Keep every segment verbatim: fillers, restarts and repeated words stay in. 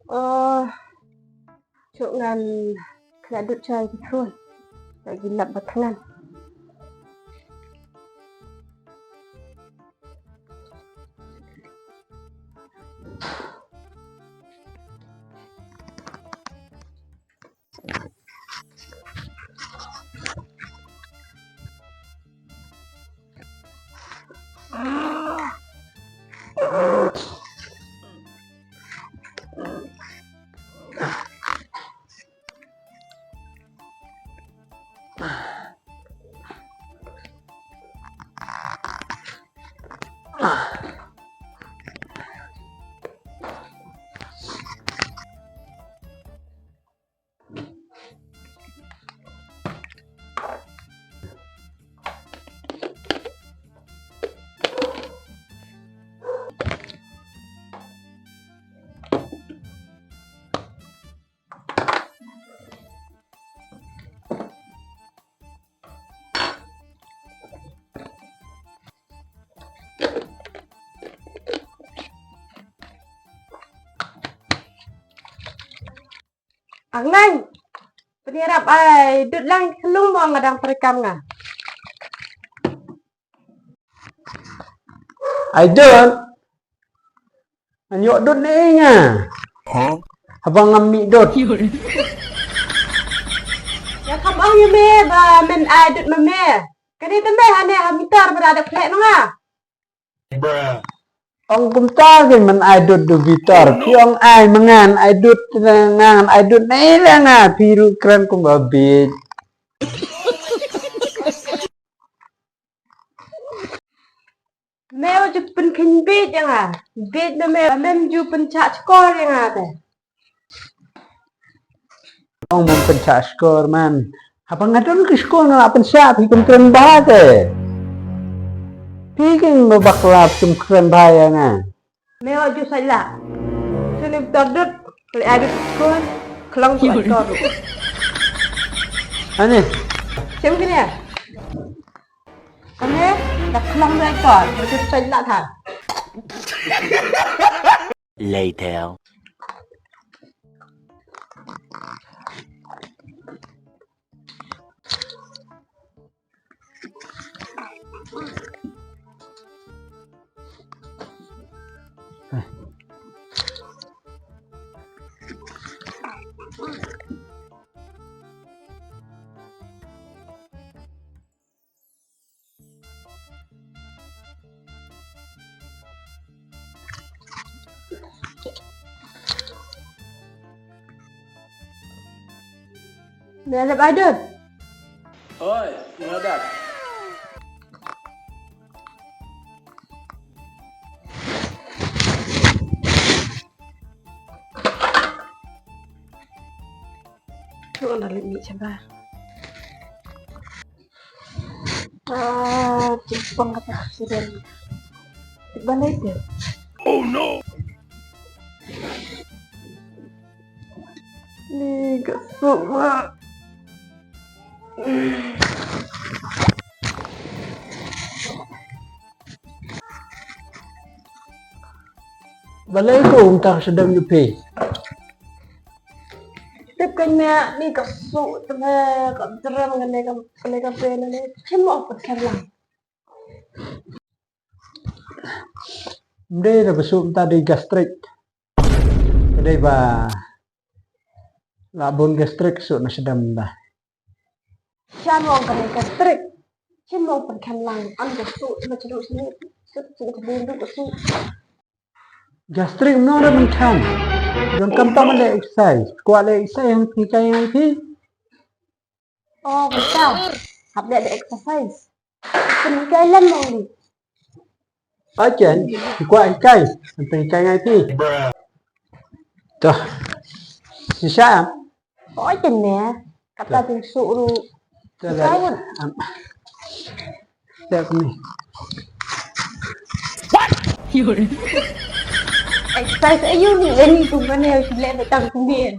Oh, chuk ngan khleh dut chai ki thun. Lagi lap ba thngan. Angleng, pynïarap ai dud lang khlung mo nga dang pyrkhat nga. Ai dud. Ngan ïoh dud ne nga. Haba ngam mih dud. Ïa kham ong ïa me ba men ai dud ma me. Kane te me hane ha mitar ba da khleh ma nga. Ong kumta ke men ai dud du bitar. Phi ong ai ma ngan ai dud, ngan ai dud ne le nga. Phi ruh kren kumba bit. Me u ju pynkheiñ bit ïa nga. Bit na me, mem ju pynchah skor ïa nga te. Ong mem pynchah skor man. Haba nga don ki skor nga la pynchah, phi kren bha te. Phi kin ba bakla phi kren bha ïa nga. Me wa ju saila. Sini betul dut, kali adut skor, kelang ku aktor. Ane. Siapa kini ya? Kane, dah kelang dua ekor, macam saya nak than. Later. Dah lap adut. Oi, ngadat. Tuh, dah lap ni sabar. Ah, jempol kata aksiden. Balai dia. Oh no. Ni kasut ma. Balai ko um tang sedem yu phi. Tip kane ni kasut tebe ka dram kane ka kane ka pe ne. Chim mo pat kar lang. Mdei da ba suk mynta dei gastric. Ka dei ba la bun gastric suk na sdang mynta. Shan wang ka dei gastric. Chin wang pynkham lang an ka suk na sdang sini. Suk suk ka dei duk suk. Gastric mno da pynkham. Don kam tam le exercise. Kwah le exercise hang pynkham hang phi. Oh, kata. Hap deh da exercise. Pynhikai lem ong ni. Achen, kwah hikai. Pynhikai ngai phi. Toh. Shisha. Oh, chen ne. Kata phi suk ru. Hikai. Tek ni. Exercise ayu ni, wen ni tu mana yang sila datang kumne.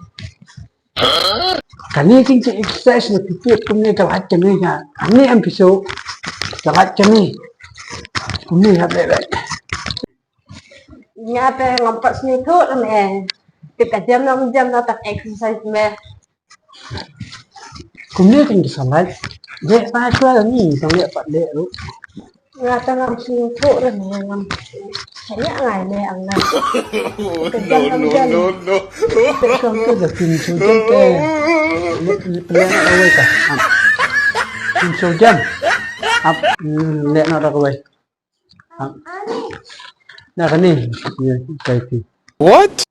Kane kin exercise na phi peit kumne ka lait kane ka. Kane em phi suk. Ka lait kane. Kumne hap leh leh. Nga te ngam pat sngewthuh ne. Te ka jam na jam na tak exercise me. Kumne kan ki salai. Dek pa kua ni tang lek pat lek ru. Nga tang ngam sing ko re me ngam. Sanya ngai me ang ngai. Ka jam na jam. Te kong ke da pin su jam te. Lek ni plan awai ka. Pin su jam. Ap lek na rak awai. Na kane. Kai ti. What?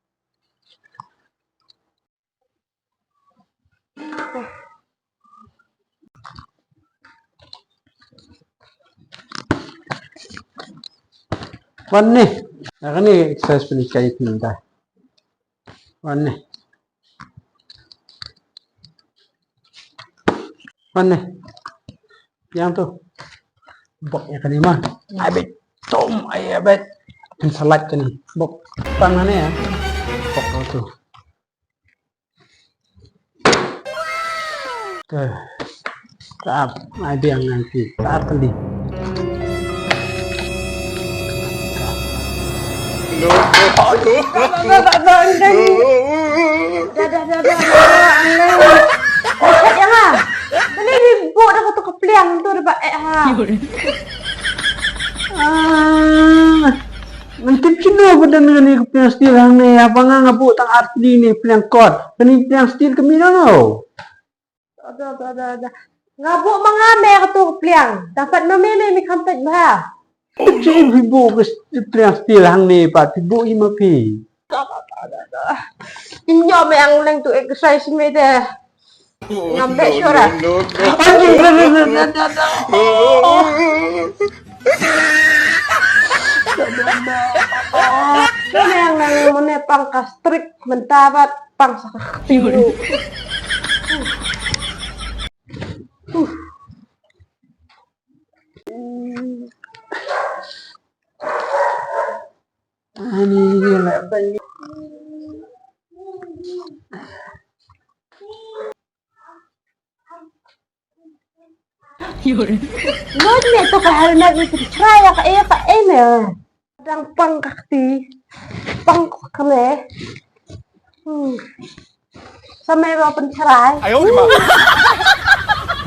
Wan ne. Na kane exercise pynlong kai ti da. Wan ne. Wan ne. Yang tu. Bok ya kane ma. Ai bet. Tom ai ya bet. Pynsalat kane. Bok. Pang kane ya. Bok tu. Te. Tap. Ai biang nanti. Tap kali. Dah, dah, dah, dah, dah, dah, dah, dah, dah, dah. Buset ya, Nga. Tadi di bawah dah kata kepliang tu dah, eh, ha. Ah, nanti kena badan dengan ni kepliang steel hangne. Apa nga ngabu tang arti ni pliang kot. Kani pliang steel kami dah lo. Ada, ada, ada, ada. Ngabu manga me katu pliang. Dapat mame me mi khampat bha. Cik ibu ke pliang steel hangne pat ibu ima pi. Inyo me ang leng tu exercise me deh. Ngam beh syura. Aduh, aduh, aduh, aduh, aduh. Kane ang nang mane pang ka strict mynta bad pang sa ka kti. Ani la bang. Ngut ne to ka helmet ni tu try ka e ka e ne. Dang pang ka kti. Pang ka ne. Hmm. Samai ba pen try. Ayo ma.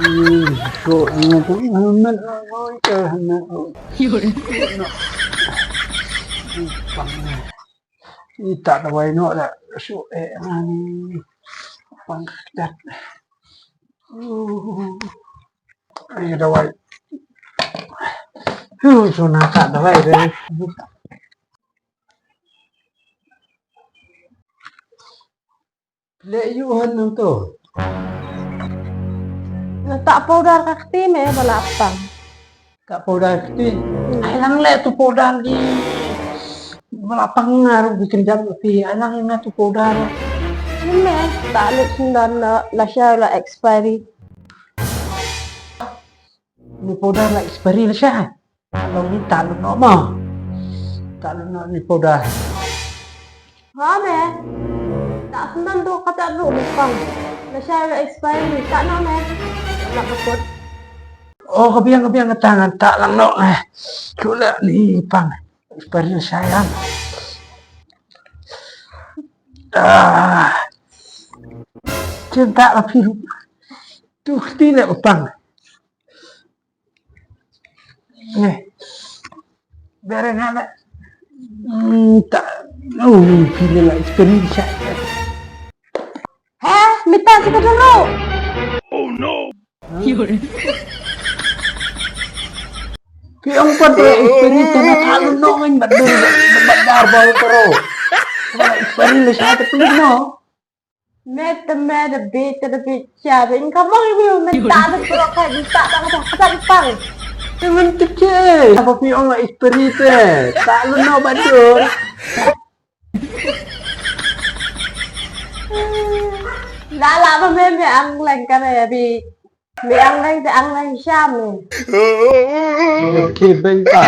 Hmm. Ko ni tu helmet. Helmet. Pang. Ita dawai no da su e ngani pang kat. Ai dawai. Hu su na ka dawai de. Le yu han nang tu. Na tak powder ka kti me bala pang. Tak powder kti. Hmm. Ai lang le tu powder di. Bala pang ngaru bikin jam pi. Ai lang ina tu powder. Ni me tak le sundan na la sha la expiry. Ni powder la expiry la sha. Kalau ni tak lu no ma. Tak lu no ni powder. Ha me. Tak senang tu kata lu ni pang. Nasha expiry tak no me. Nak keput. Oh kebiang kebiang ketangan tak lang no eh. Tu lah ni pang. Expiry sayang. Ah. Cinta lah piu. Tu kti nak pang. Neh. Bere ngana. Hmm, tak. Oh, pile la expiry sha. Ha, mita si ka daro. Oh no. Pi ong pat la expiry ta na thalu no ngan bat dur bat dar bau taro. La expiry le sha ta pili no. Met the met a bit a bit shabby. Come on, you men. Tak ada pura kan, tak tak tak tak pang. Temen kecil. Apa pi ong la expiry te? Tak lu no badur. La la ba me me ang leng kan ya bi. Me ang leng te ang leng sham me. Ki beng ta.